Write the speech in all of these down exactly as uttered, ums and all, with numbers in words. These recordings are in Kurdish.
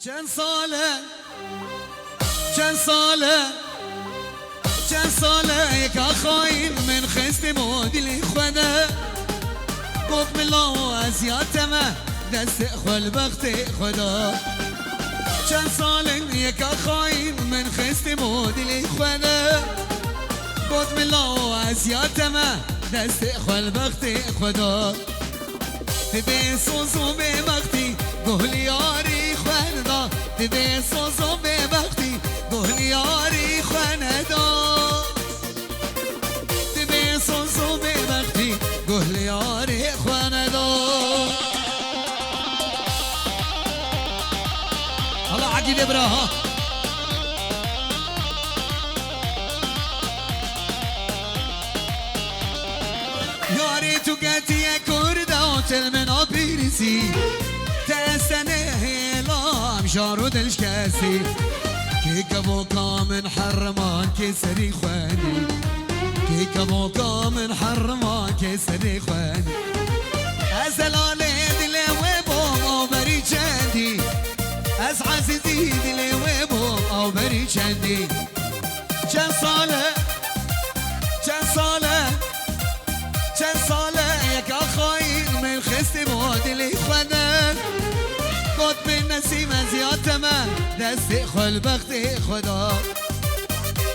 Çend sal e, çend sal e, çend sal e, yeka xayîn min xistî bo dilê xwe de. Got min lawo ez ya te me, destê xwe li bextê xwe da. Çend sal in yeka xayîn min xistî bo dilê xwe de. Got min lawo ez ya te me, destê xwe li bextê xwe da. Dibê soz û bêbextî guh li yarî xwe neda. Dibê soz û bêbextî guh li yarî xwe neda. Dibê soz û bêbextî guh li yarî xwe neda. Hala Egîdê bira ha. Yarê tu ketiye Kurda û til min a pîrisî. Te senê hêlam jar û dilşkesî. Kê kevoka min herman kê serî xwenî. Kê kevoka min herman kê serî xwenî. Ez delalê dilê wê bom ew berî çendî. Ez ezîzî dilê wê bom ew berî çendî. Çend sal e, çend sal e, çend sal e, yeka xayîn min xistî bo dilê xwe de. Got min Nesîm ez ya te me, destê xwe li bextê xwe da.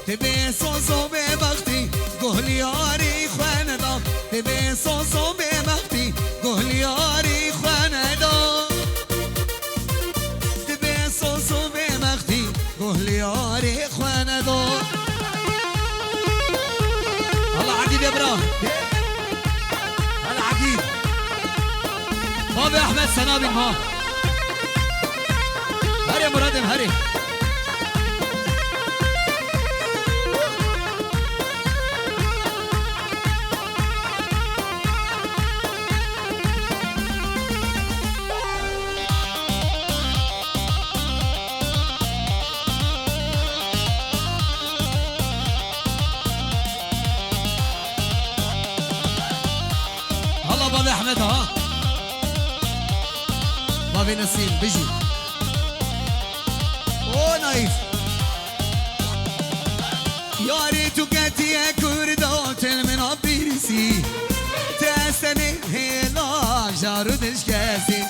Dibê soz û bêbextî guh li yarî xwe neda. Dibê soz û bêbextî guh li yarî xwe neda. Dibê soz û bêbextî guh li yarê xwe nedo. Hala Egîdê bira. Hala Egîd. Bavê Ehmed senabîn ma. Herê Muradê min, herê. Hala bavê Ehmed ha. Bavê Nesîm, bijî. O Naîf. Yarê tu ketiye Kurda, til min a pîrsî. Te senê hêla jar û dilşkesî.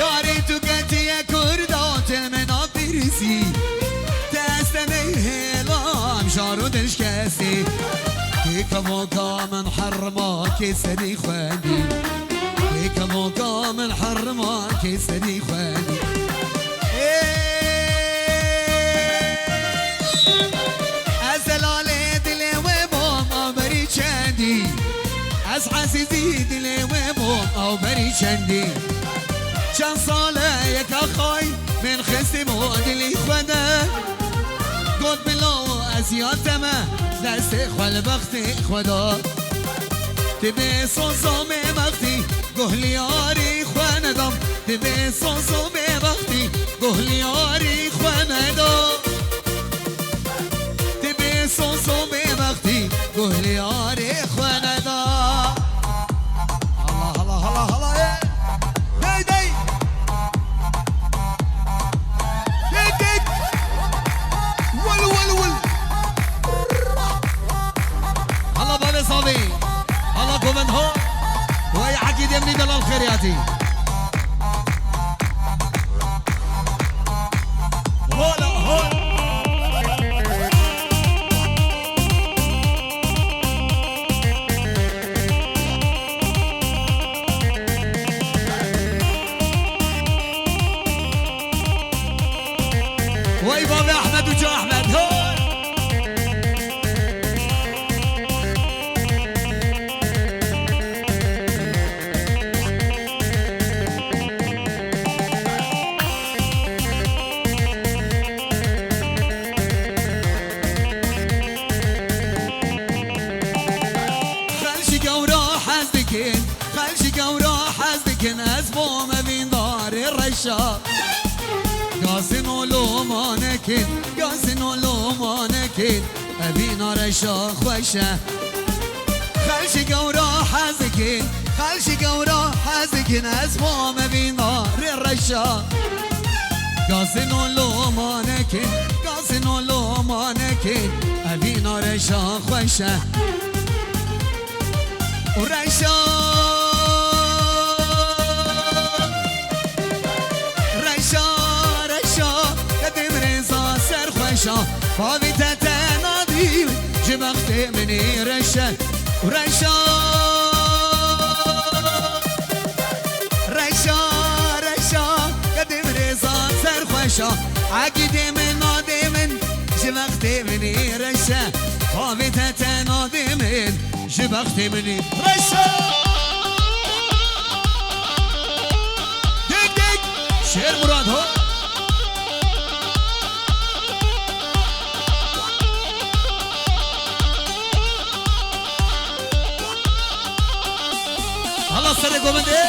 Yarê tu ketiye Kurda, til min a pîrsî. Te senê hêla jar û dilşkesî. Kê kevoka min herma kê serî xwendî. Kê kevoka min herma kê serî xwendî. Ê! Ez delalê dilê wê bom ew berî çendî. Ez ezîzî dilê wê bom ew berî çendî. Çend sal e yeka xay min xistî bo dilî xwe de. Got bila ez ya te me, destê xwe li bextê xwe da. Dibê soz û bêbextî guh li yarî xwe nedam. Dibê soz û bêbextî guh li yarî xwe neda. Dibê soz û bêbextî guh li yarê xwe neda. Hala, hala, hala, hala, ê. Dey, dey. Dey, dey. Wil, wil, wil. Hala bavê Savê. Hala govend ho. Wey Egîdê min î delal xêriyatî. Hola, hola. Wey bavê Ehmed û Ca Ehmed, hey! Xelkî gewra hez dikin, xelkî gewra hez dikin, ez bom evîndarê reşa. Gazin û loma nekin, gazin û loma nekin, evîna reşa xweş e. Xelkî gewra hez dikin, xelkî gewra hez dikin, ez bom evîndarê reşa. Gazino lomanekê, gazino lomanekê, evîna reşa xweş e. Û reşa, reşa, reşa, qedê min rêza serxweşa, bavê te tena dî, ji bextê min ê reş e. Û reşa, reşa, reşa, qedê min rêza serxweşa, egîdê min, nadê min, ji bextê min ê reş e, bavê te tena dê min. Ji bextê min î reş e. Dik dik. Şêr Murad ho. Hala serê govendê.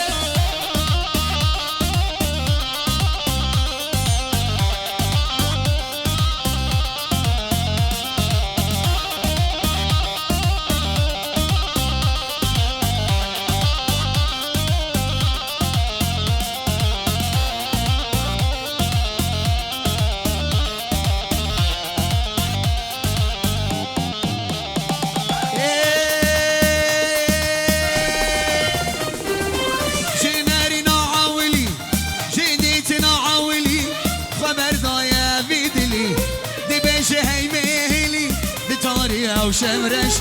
Ê! Ji nerîna ewilî, ji dîtina ewilî, xwe berdaye vî dilî. Dibêje hey mêhilî, di tarî ew şev reş.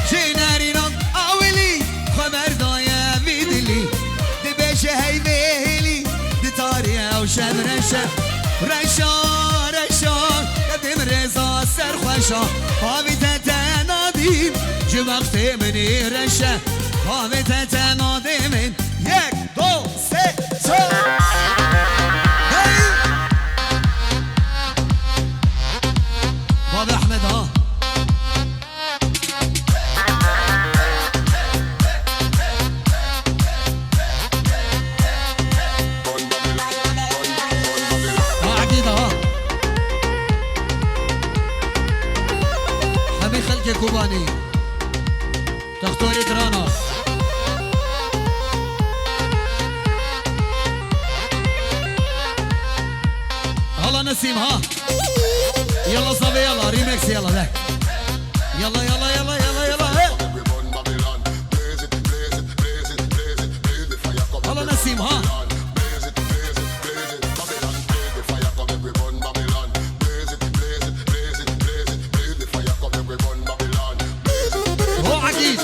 Ji nerîna ewilî, xwe berdaye vî dilî. Dibêje hey mêhilî, di tarî ew şev reş e. Reşa, reşa, qedê min rêza serxweşa. Bavê te tena dî, ji bextê min î reş e. Bavê te tena dê min. Yek, do, sê, çar. Hey! Bavê Ehmed ha. Ha, Egîd ha. Hemî xelkê Kobanî. Doktorê Dirana. Hala Nesîm ha. Yala zavê yala, remix yala, le. Yala, yala, yala, yala, yala, he. Hala Nesîm ha. Ho Egîd.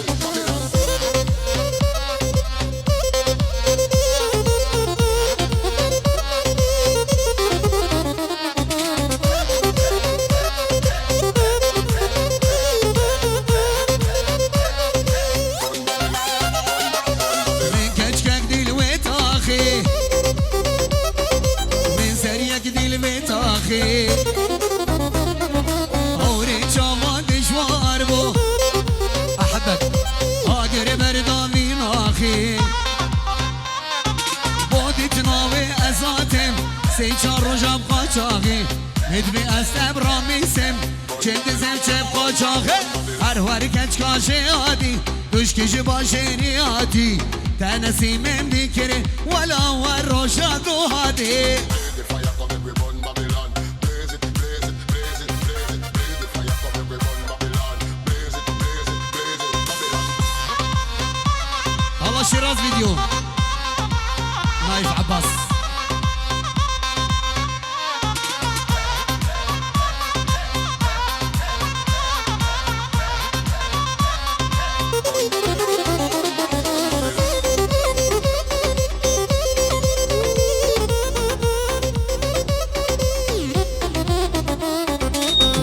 Min keçkek dîl wê taxê. Min seriyek dîl wê taxê. Hewrê çawa dijwar bû. Ehbet, agir berda vî naxê. Bo dîtina wê ez hatim, sê çar roja bi qaçaxê. Nê divê ez te bi ramîsim, çê dizim çê bi qaçaxê. Her wer keçka jê hatî, tuşkî ji bajêrî hatî. Te Nesîmê min dî kirê, wela wer roja du hatî. Hala Şiraz video. Naif Abbas.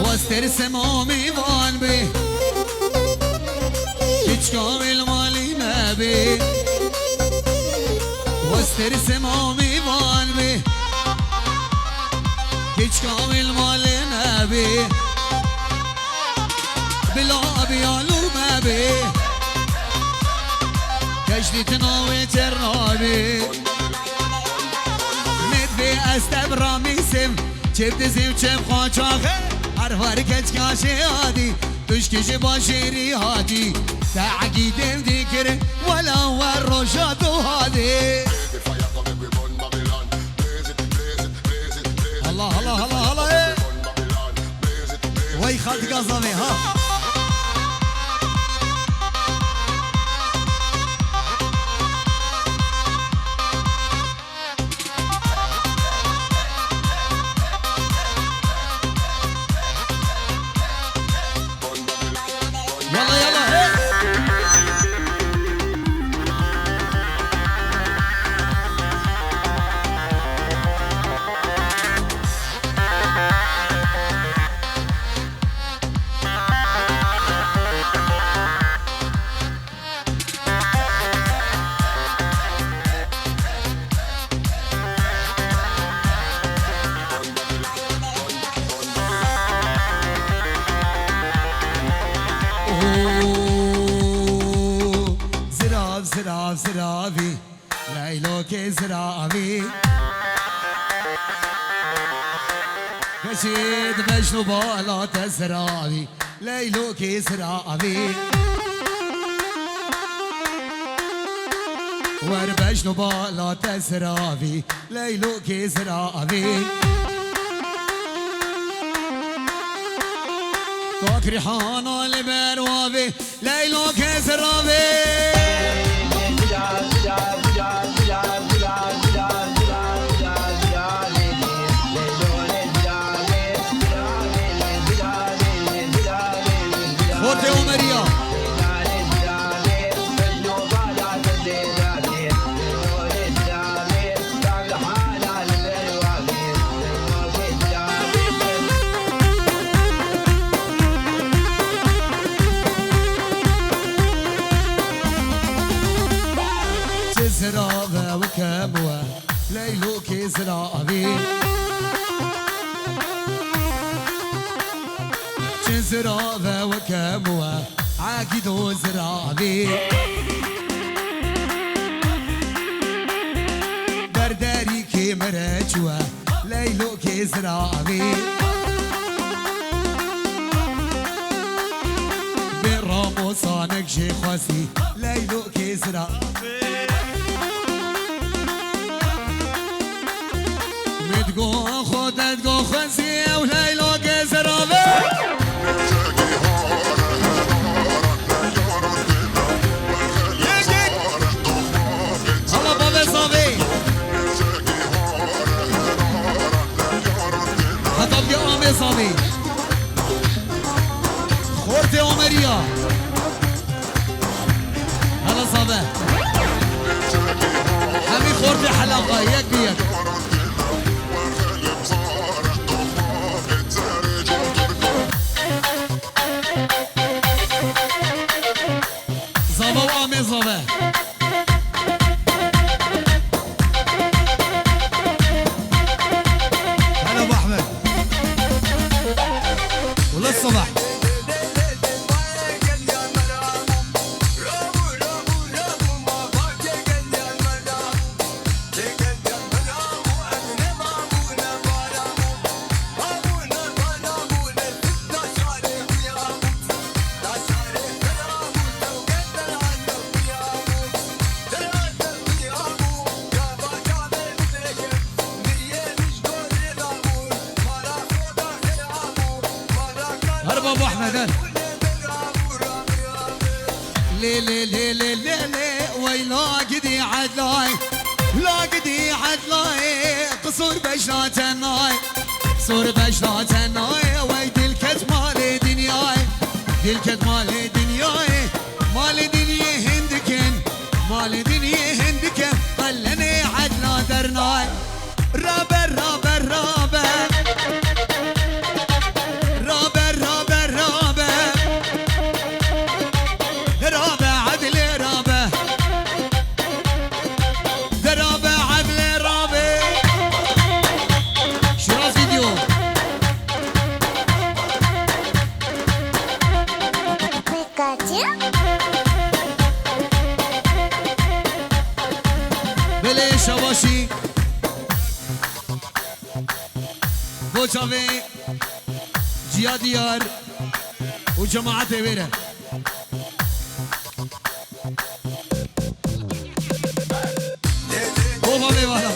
Waz tersim amî van bê. Keçka wê li malê me bê. Waz tersim amî van bê. Keçka wê li malê me bê. Bila biya lû me bê. Keş dîtina wê çer nabê. Nê divê ez te bi ramîsim. Çê bi dizim çê bi qaçaxê. Her war keçka jê hatî. Tuşkî ji bajêrî hatî. Te Egîdê min dî kirê, wela wer roja du hatî. Hala, hala, hala, ê. Wey, xaltika zavê, ha. Yala, yala, hey! Zirav, zirav, ziravî. Leylokê ziravî. Keçê dibejno bala te ziravî. Leylokê ziravî. Wer bejno bala te ziravî. Leylokê ziravî. Kak Rîhana li ber wavê. Leylokê ziravê. Xortê Omeriya. Çi zirave weke we, Leylokê ziravî. Çi zirave weke we, Egîdo ziravî. Berderîkê mere çû we, Leylokê ziravî. Bê ramosanek jê xwezî, Leylokê ziravî. Min digo xwe te digo xwezî ew Leylokê ziravî. Hala bavê zavê. Heta bigê amê zavê. Xortê Omeriya. Hala zave. Hemî xortê helaqa, yek bi yek. Zava û amê zave. Hela Abu Ahmed. Wele sabah. Her baba Ahmed, her. Lê, lê, lê, lê, lê, lê, wey la gidî edlay, la gidî edlay, qisûr bejna tenay, qisûr bejna tenay, wey dil ket malê dinyay, dil ket malê dinyay, malê dinyê hindikin, malê dinyê hindikin, qelenê edla dernay. Rabe, rabe, rabe. Rabe, rabe, rabe. Rabe, edlê rabe. De rabe, edlê rabe. Şiraz Video. Belê şabaşî. Bo çavê Ciya Diyar û cemaetê wê re. Bo bavê vala.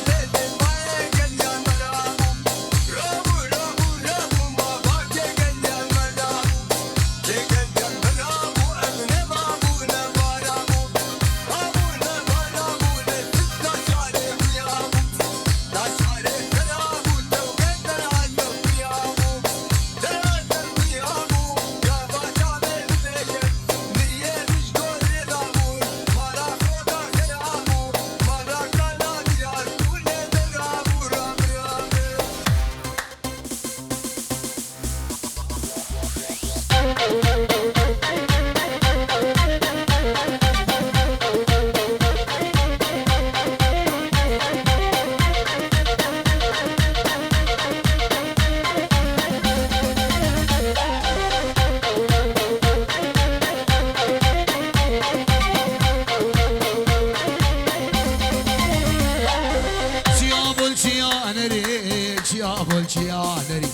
Abol çiyanerî.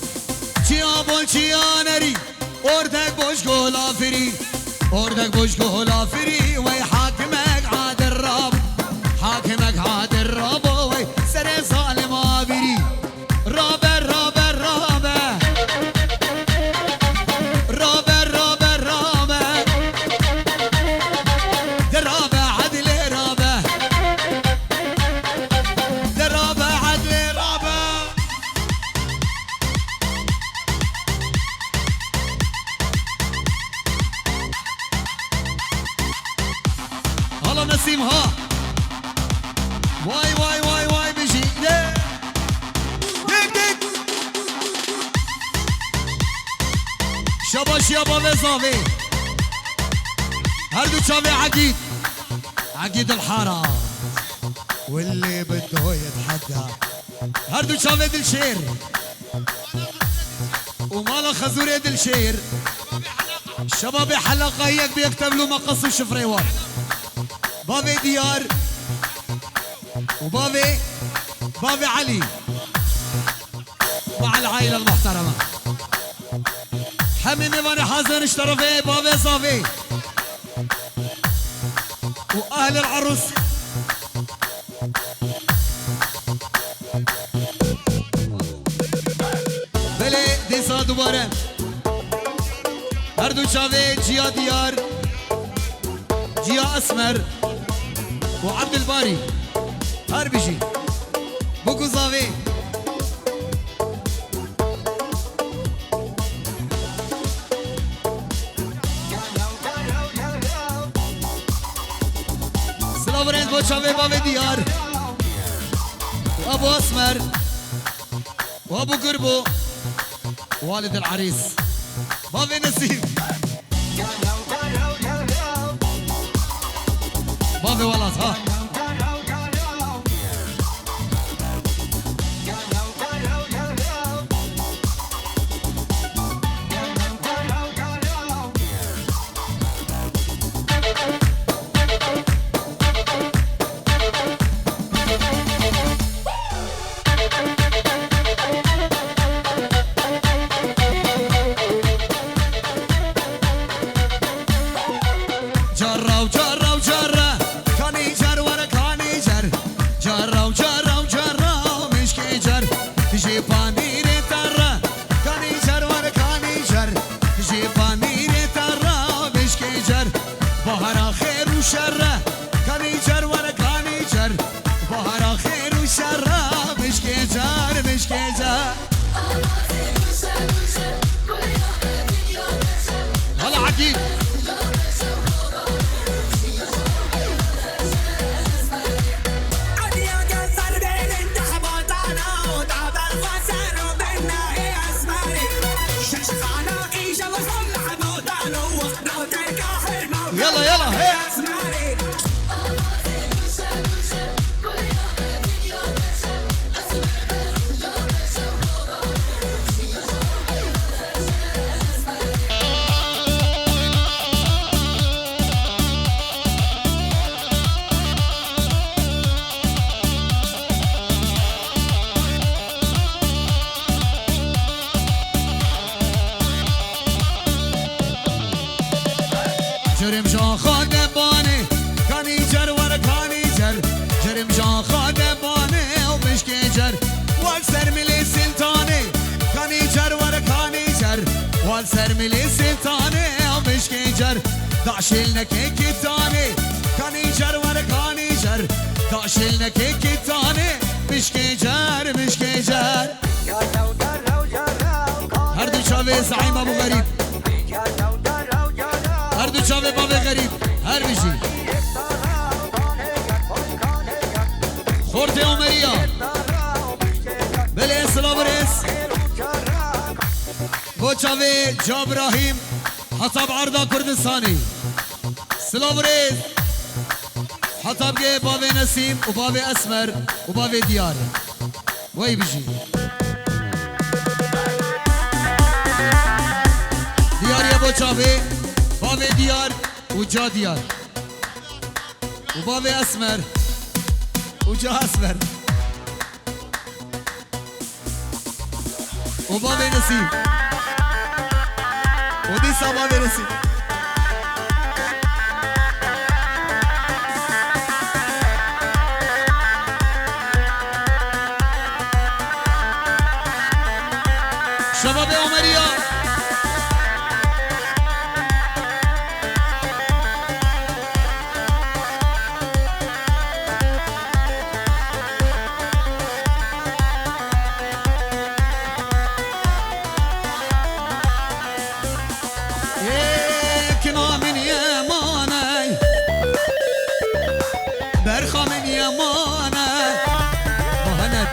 Çiya bol çiyanerî. Ordek boş golafirî. Ordek boş golafirî. Wey hakimek adir rab. Hakimek adir rabo wey. Serê zalim abirî. Rabe, rabe, rabe. Rabe, rabe, rabe. De rabe, edlê rabe. De rabe, edlê rabe. Hala Nesîm ha. Vay, vay, vay, vay, bijî. De. Dik, dik. Şabaşiya bavê zavê. Her du çavê Egîd. Egîd el Hara. Wellê bi doyet heta. Her du çavê Dilşêr. Û mala Xezûrê Dilşêr. Şebabê helaqa yek bi yek tevlû meqes û şifrê wan. Bavê Diyar. Û bavê, bavê Elî. مع العائلة المحترمة. Hemî mêvanê hazir ji terefê bavê zavê. Û ehlê erûs. Belê, dîsa dubare. Her du çavê Ciya Diyar, Ciya Esmer û Ebdilbarî. Her bijî. Bûk û zavê. Silav û rêz bo çavê bavê Diyar. Abo Esmer. Abo Gurbo. Walid el Arîs. Bavê Nesîm. Bavê Welat ha. Carra û carra û carra, kanî car were kanî car. Carra û carra û carra, mişkê car, tijê panîrê tarra. Kanî car were kanî car, tijê panîrê tarra, mişkê car. Bahara xêr û şerre, kanî car were kanî car. Bahara xêr û şerre, mişkê car, mişkê car. Hala Egîd. Yala, yala, he. Cerim jan xade bane, kanî cer were kanî cer. Cerim jan xade bane, o mişkê cer. Wal ser milê siltane, kanî cer were kanî cer. Wal ser milê siltane, o mişkê cer. Daşil neke kitane, kanî cer were kanî cer. Daşil neke kitane, mişkê cer, mişkê cer. Her du çavê Zeîm Ebû Xerîb. Her du çavê bavê Xerîb. Her bijî. Xortê Omeriya. Belê silav û rêz. Bo çavê Ca Birahîm. Heta bi erda Kurdistanê. Silav û rêz. Heta bigê bavê Nesîm û bavê Esmer û bavê Diyar. Wey bijî. Diyar ye bo çavê, bavê Diyar û Ca Diyar. Û bavê Esmer û Ca Esmer. O bavê Nesîm. O dîsa bavê Nesîm. Şebabê Omeriya. Ê, kina min yemane, berxa min yemane, bahanet.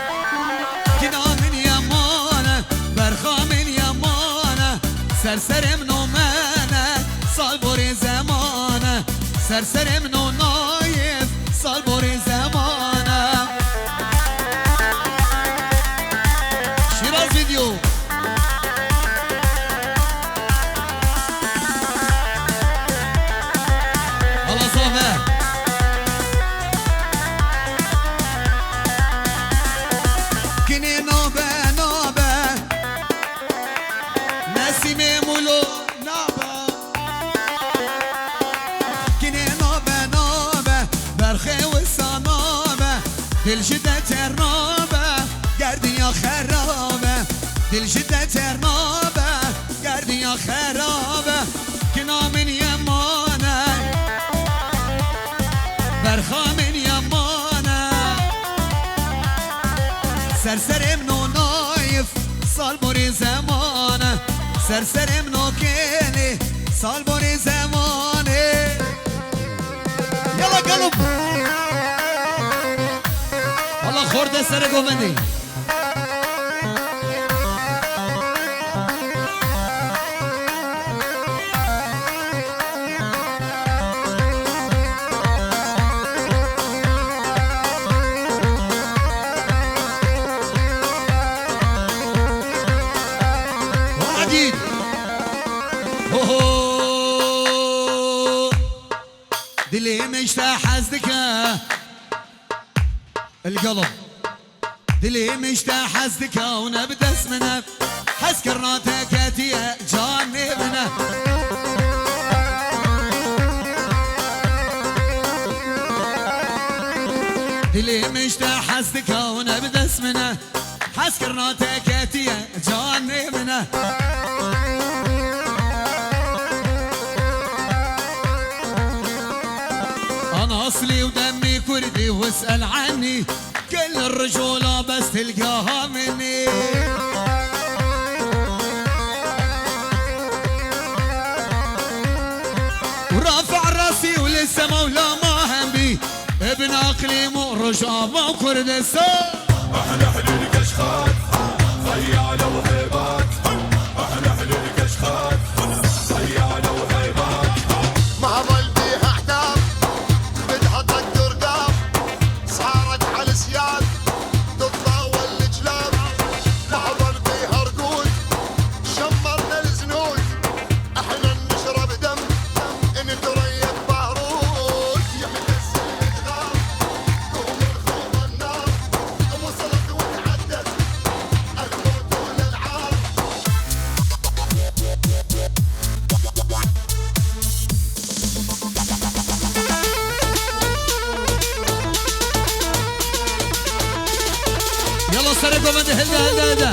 Kina min yemane, berxa min yemane, ser serê min o mene, sal borê zemane, ser serê min o nayef, sal borê zemane. Şiraz video. Hala zaf e. Kinê nabe, nabe. Nesîmê Mulo nabe. Kinê nabe, nabe. Berxê wisa nabe. Dil ji te ter nabe. Ger dinya xerabe. Dil ji te ter nabe. Ger dinya xerabe. Kina min yemane, berxa min yemane. Ser serê min o nayf, sal borê zemane. Ser serê min o kêlê, sal borê zemane. Yala gelum. Allah xor de serê govendê. Ho Edîd. Ho ho. Dilê min ji te hez dike. Li gelum. Dilê min ji te hez dike û ne bi dest min e. Hezkirina te ketiye canê min e. Dilê min ji te hez dike û ne bi dest min e. Hezkirina te ketiye canê min e. Ana aslî û demî kurdî û es'el ennî. Kul rij û labes tilgeha min e. Û rafa rasî û li sema û lama hem bî. Ibn Aqlîm û Rojava û Kurdistan. احنا اهل الكشخات، خيالة وهيبات. احنا اهل الكشخات، خيالة وهيبات. ما ظل بيها احداث، بدها تقدر داف. صارت على سياد، تتطاول الكلاب. ما ظل بيها رقود، شمرنا الزنود. احنا نشرب دم، نتريق بارود. يا مكسل الغاب، قوم الخوض النار. وصلت وتعدت، الموت والالعاب. Yala serê govendê hilde, hilde, hilde.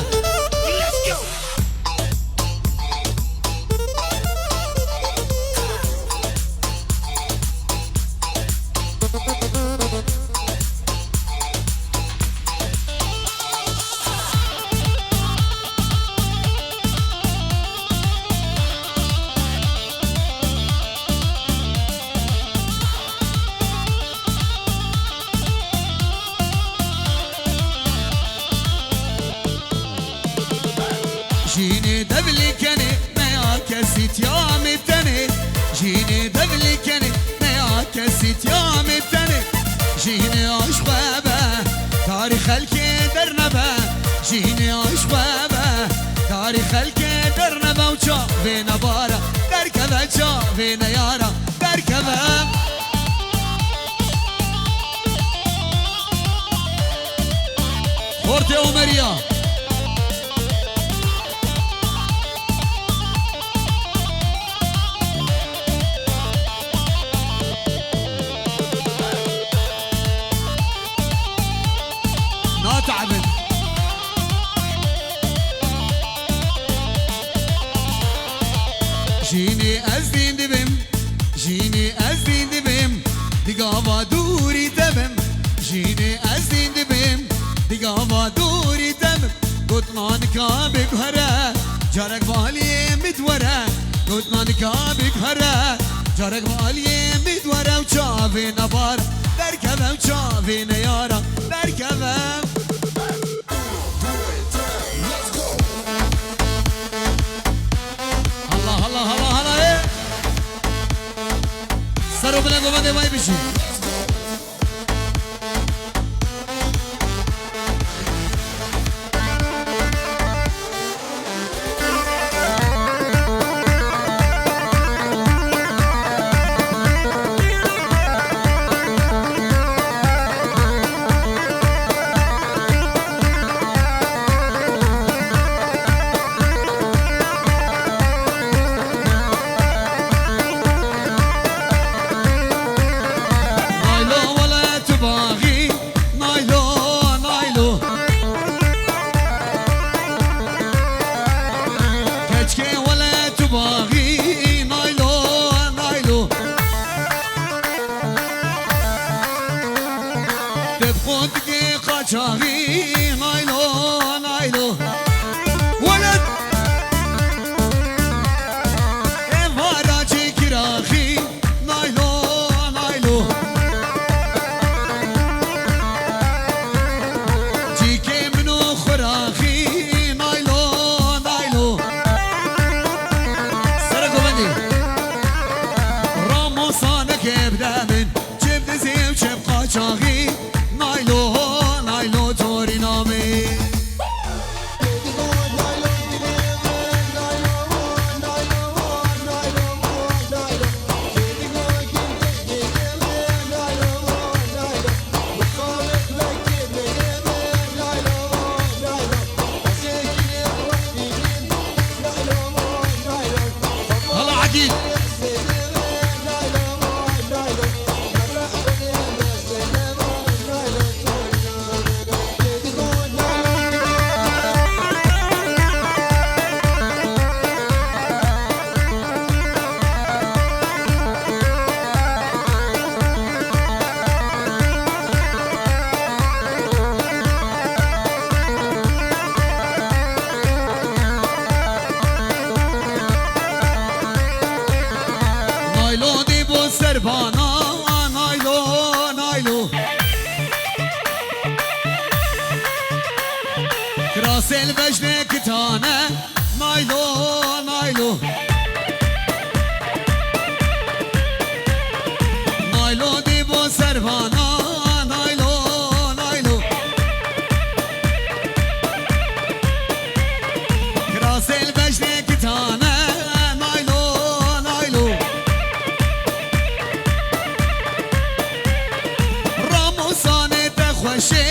Jînê devlî kenê, neya kesî tiya me tenê. Jînê devlî kenê, neya kesî tiya me tenê. Jînê aşk be, tarî xelkê dernebe. Jînê aşk be, tarî xelkê dernebe û çavê nebara derkeve, çavê neyara derkeve. Xortê Omeriya. Jînê ez dîn dibim, jînê ez dîn dibim, digava dûrî te bim. Jînê ez dîn dibim, digava dûrî te bim. Gotina nika biguhere, carek valiyê min were. Gotina nika biguhere, carek valiyê min were û çavê nebar derkeve û çavê neyara derkeve. Hala, hala, hala, hala, ê. Ser û bila govendê may bijî. Naylo wele tu baxî, naylo, naylo. Keçkê wele tu baxî, naylo, naylo. Te bi xwe dike qaçaxî, naylo, naylo. Wele êvara çêkiraxî, naylo, naylo. Cîkê min û xwiraxî, naylo, naylo. Sere govendî. Ramosa neke bide min, çi bi dizê û çi bi qaçaxî, naylo, naylo, torîna min. Hala Egîd. Naylo dê bo serbana, naylo, naylo. Kirasel vejne kitane, naylo, naylo. Naylo dê bo serbana, naylo, naylo. Kirasel vejne kitane, naylo, naylo. Ramosanê te xweşê,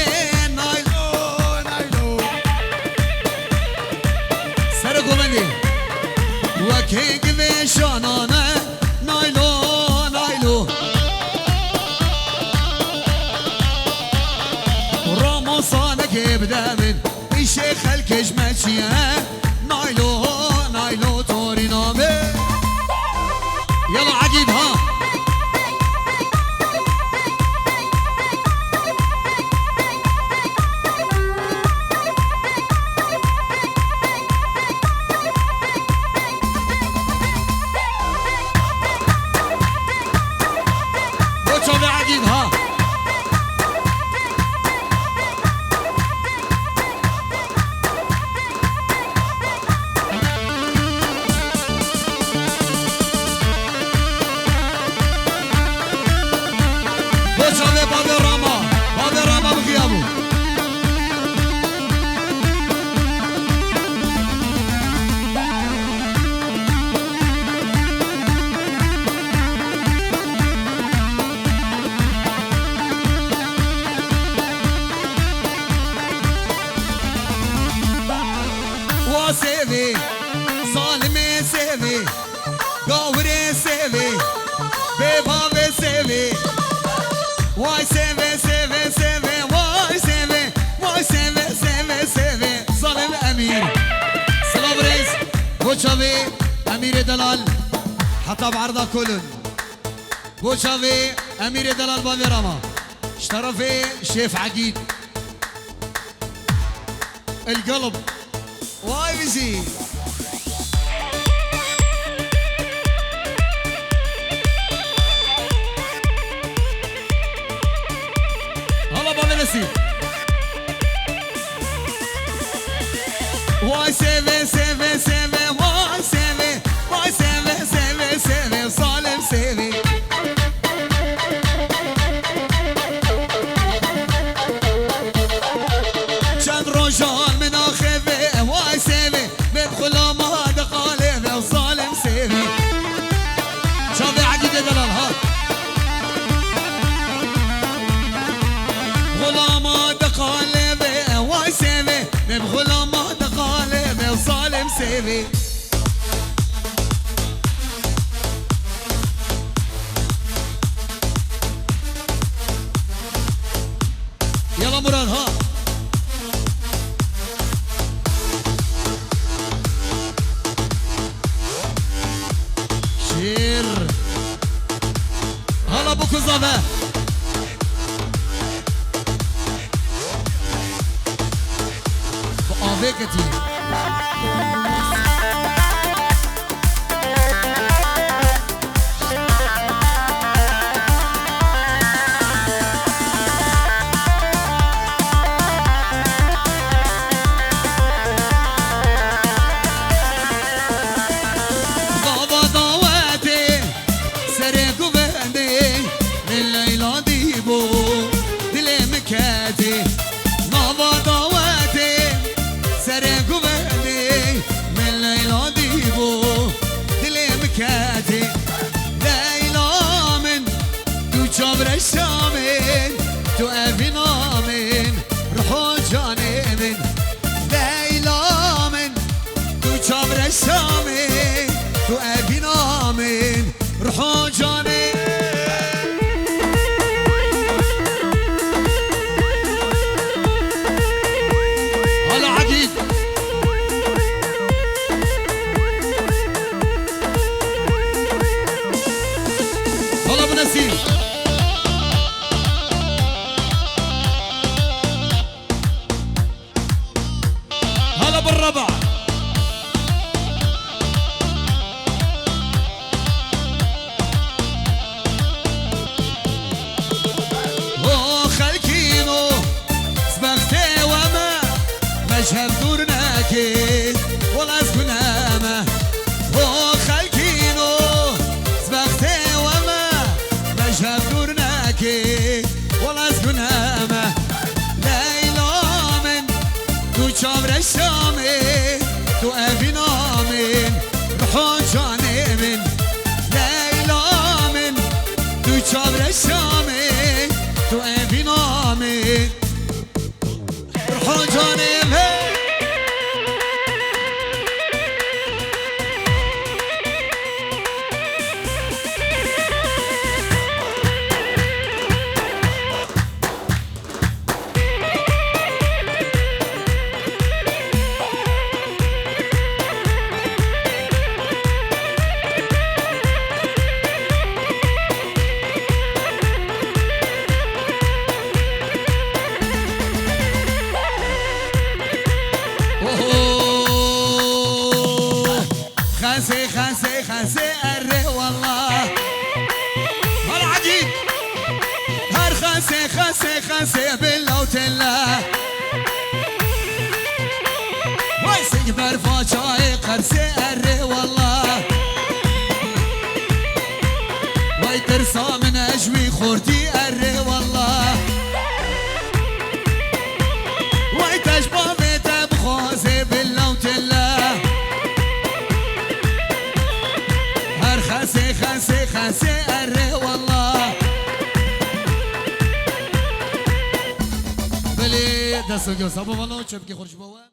naylo, naylo. Sere govendê, wekê givê şanane, naylo, naylo. Ramosanekê bide min, îşê xelkê ji me çi ye? Naylo, naylo, torîna min. Yala Egîd ha. Bo çavê Egîd ha. Bo çavê bavê Rama, bavê Rama bi xiya bû. Wa sêvê, zalimê sêvê, gawirê sêvê, bêbavê sêvê. Way sêvê, sêvê, sêvê, way sêvê, way sêvê, sêvê, sêvê. Zalim Emîr. Silav rêz, bo çavê Emîrê Delal, heta bi erda kolun. Bo çavê Emîrê Delal bavê Rama. Ji terefê Şêf Egîd. El Gelb. Vay bizi. Hala bavê Nesî. Vay seve, seve, seve, vay seve, vay seve, seve, seve, zalim seve. Çend rojan min axeve, vay seve, min xulama diqaleve, zalim seve. Çavê Egîdê Delal ha. Xulama diqaleve, vay seve, min xulama diqaleve, zalim seve. Yala Murat ha. Şêr. Hala bu kuza ve. Bi avê ketî. Gava dawetê. Serê guvendê min Leyla dîbû, dilê min ketê nava dawetê. Serê guvendê min Leyla dîbû, dilê min ketê. Leyla min, tu çavreşa min, tu evîna min, ruho canê min. Leyla min, tu çavreşa min, tu evîna min, ruho canê. Hala Egîd. Hala bi Nesîm. Hala bi Reba. O xelkîno, bextê we me, me ji hev dûr nekê, wela ez gune me. O xelkîno, bextê we me, me ji hev dûr nekê, wela ez gune me. Leyla min, tu çavreşa min, tu evîna min, ruho canê min. Leyla min, tu çavreşa min, tu evîna min, ruho canê min. Oho! Xesê, xesê, xesê, erê wallah. Hala Egîd. Her xesê, xesê, xesê, billah û tellah. Vay sing berfa çayê qersê, erê wallah. Vay tirsa min e ji wî xortî, erê wallah. Wey te ji bavê te bixwazê bila û tila. Her xesê, xesê, xesê erê wela. Belê, dest û göz. Abo valla çepkê xwe ji bo we.